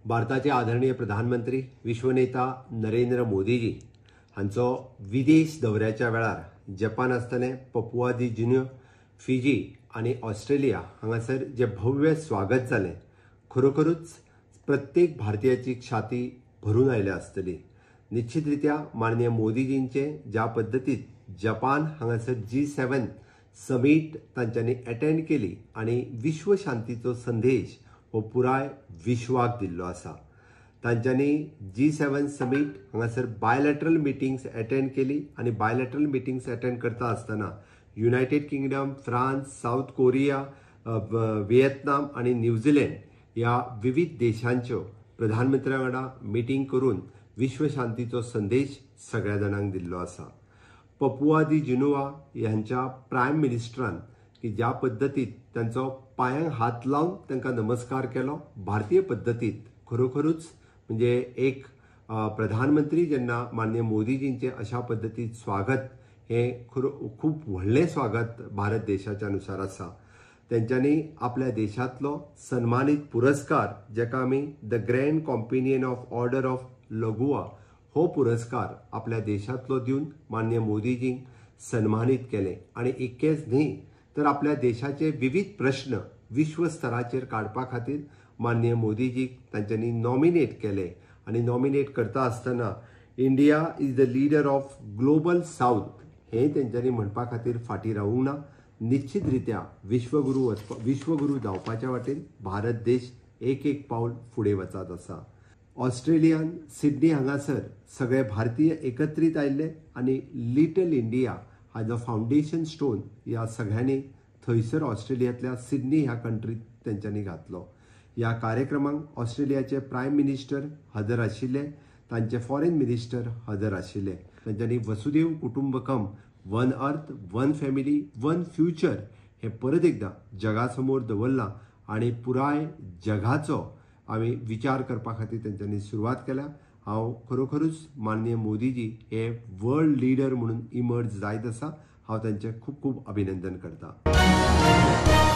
भारताचे आदरणीय प्रधानमंत्री विश्वनेता नरेंद्र मोदीजी हांचो विदेश दौऱ्याच्या वेळार जपान आसतलें, पपुआ दी गिनी, फिजी आनी ऑस्ट्रेलिया हांगासर जे भव्य स्वागत जालें, खरोखरूच प्रत्येक भारतीयाची छाती भरून आयल्या आसतली। निश्चितरित्या माननीय मोदीजींचे ज्या पद्दतीत जपान हांगासर G7 summit तांच्यांनी अटेंड केली आनी विश्व शांतीचो संदेश हो पुराय विश्वाक दिल्लो आसा। तांच्यांनी G7 summit हांगासर बायलॅटरल मिटिंग्स अटेंड केली आनी बायलॅटरल मिटिंग्स अटेंड करता आसतना United Kingdom, France, South Korea, Vietnam आनी न्यूझीलंड ह्या विविध देशांच्यो प्रधानमंत्र्या वांगडा मिटींग करून विश्व शांतीचो संदेश सगळ्या जाणांक दिल्लो आसा। पपुआ दी गिनी ह्यांच्या प्रायम मिनिस्टरान की ज्या पद्दतीत तांचो पांयांक हात लावन तांकां नमस्कार केलो, भारतीय पद्दतीत खरोखरूच म्हणजे एक प्रधानमंत्री जेन्ना माननीय मोदीजींचें अशा पद्दतीत स्वागत हें खूब व्हडलें स्वागत भारत देशाच्या नुसार आसा। तेंच्यांनी आपल्या देशांतलो सन्मानीत पुरस्कार जेका आमी the grand companion of order of Leguan हो पुरस्कार आपल्या देशांतलो दिवन माननीय मोदीजींक सन्मानीत केलें आनी इतकेंच न्ही तर आपल्या देशाचे विविध प्रश्न विश्व स्तराचेर काडपा खातीर माननीय मोदीजीक तांच्यांनी नॉमिनेट केले आनी नॉमिनेट करता आसतना India is the leader of global south हें तेंच्यांनी म्हणपा खातीर फाटीं रावूंक ना। निश्चितरित्या विश्वगुरू जावपाच्या वाटेन भारत देश एक एक पावल फुडें वचत आसा। ऑस्ट्रेलियान सिडनी हांगासर सगळे भारतीय एकत्रीत आयिल्ले आनी लिटल इंडिया हाजो फावंडेशन स्टोन ह्या सगळ्यांनी थंयसर ऑस्ट्रेलियांतल्या सिडनी ह्या कंट्रीत तेंच्यांनी घातलो। ह्या कार्यक्रमाक ऑस्ट्रेलियाचे प्रायम मिनिस्टर हजर आशिल्ले, तांचे फॉरेन मिनिस्टर हजर आशिल्ले। तांच्यांनी Vasudeva कुटुंबकम, one earth, one family, one future हे परत एकदां जगा समोर दवरलां आनी पुराय जगाचो आमी विचार करपा खातीर तेंच्यांनी सुरवात केल्या। हांव खरोखरूच माननीय मोदीजी हे वर्ल्ड लिडर म्हणून इमर्ज जायत आसा। हांव तांचें खूब खूब अभिनंदन करता।